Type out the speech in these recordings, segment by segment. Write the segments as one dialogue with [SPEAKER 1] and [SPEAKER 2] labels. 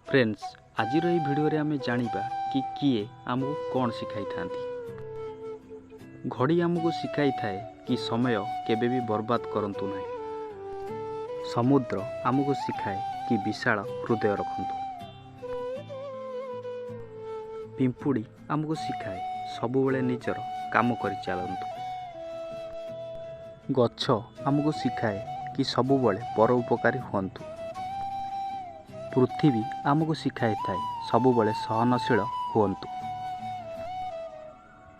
[SPEAKER 1] Friends, ଆଜିର ଏହି ଭିଡ଼ିଓରେ ଆମେ ଜାଣିବା କି କିଏ ଆମକୁ କ'ଣ ଶିଖାଇଥାନ୍ତି। ଘଡ଼ି ଆମକୁ ଶିଖାଇଥାଏ କି ସମୟ କେବେ ବି ବର୍ବାଦ କରନ୍ତୁ ନାହିଁ। ସମୁଦ୍ର ଆମକୁ ଶିଖାଏ କି ବିଶାଳ ହୃଦୟ ରଖନ୍ତୁ। ପିମ୍ପୁଡ଼ି ଆମକୁ ଶିଖାଏ ସବୁବେଳେ ନିଜର କାମ କରି ଚାଲନ୍ତୁ। ଗଛ ଆମକୁ ଶିଖାଏ କି ସବୁବେଳେ ପରୋପକାରୀ ହୁଅନ୍ତୁ। ପୃଥିବୀ ଆମକୁ ଶିଖାଇଥାଏ ସବୁବେଳେ ସହନଶୀଳ ହୁଅନ୍ତୁ।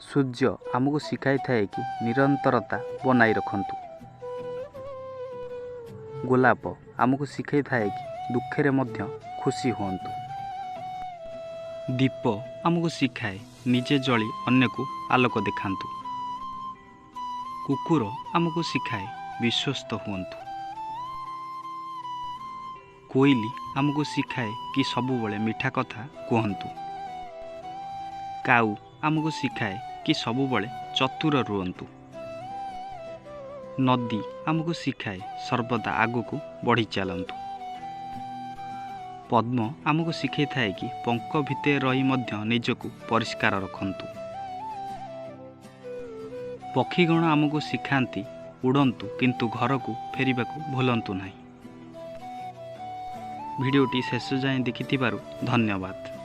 [SPEAKER 1] ସୂର୍ଯ୍ୟ ଆମକୁ ଶିଖାଇଥାଏ କି ନିରନ୍ତରତା ବନାଇ ରଖନ୍ତୁ। ଗୋଲାପ ଆମକୁ ଶିଖାଇଥାଏ କି ଦୁଃଖରେ ମଧ୍ୟ ଖୁସି ହୁଅନ୍ତୁ। ଦୀପ ଆମକୁ ଶିଖାଏ ନିଜେ ଜଳି ଅନ୍ୟକୁ ଆଲୋକ ଦେଖାନ୍ତୁ। କୁକୁର ଆମକୁ ଶିଖାଏ ବିଶ୍ୱସ୍ତ ହୁଅନ୍ତୁ। କୋଇଲି ଆମକୁ ଶିଖାଏ କି ସବୁବେଳେ ମିଠା କଥା କୁହନ୍ତୁ। କାଉ ଆମକୁ ଶିଖାଏ କି ସବୁବେଳେ ଚତୁର ରୁହନ୍ତୁ। ନଦୀ ଆମକୁ ଶିଖାଏ ସର୍ବଦା ଆଗକୁ ବଢ଼ି ଚାଲନ୍ତୁ। ପଦ୍ମ ଆମକୁ ଶିଖାଇଥାଏ କି ପଙ୍କ ଭିତରେ ରହି ମଧ୍ୟ ନିଜକୁ ପରିଷ୍କାର ରଖନ୍ତୁ। ପକ୍ଷୀଗଣ ଆମକୁ ଶିଖାନ୍ତି ଉଡ଼ନ୍ତୁ, କିନ୍ତୁ ଘରକୁ ଫେରିବାକୁ ଭୁଲନ୍ତୁ ନାହିଁ। ଭିଡ଼ିଓଟି ଶେଷ ଯାଏଁ ଦେଖିଥିବାରୁ ଧନ୍ୟବାଦ।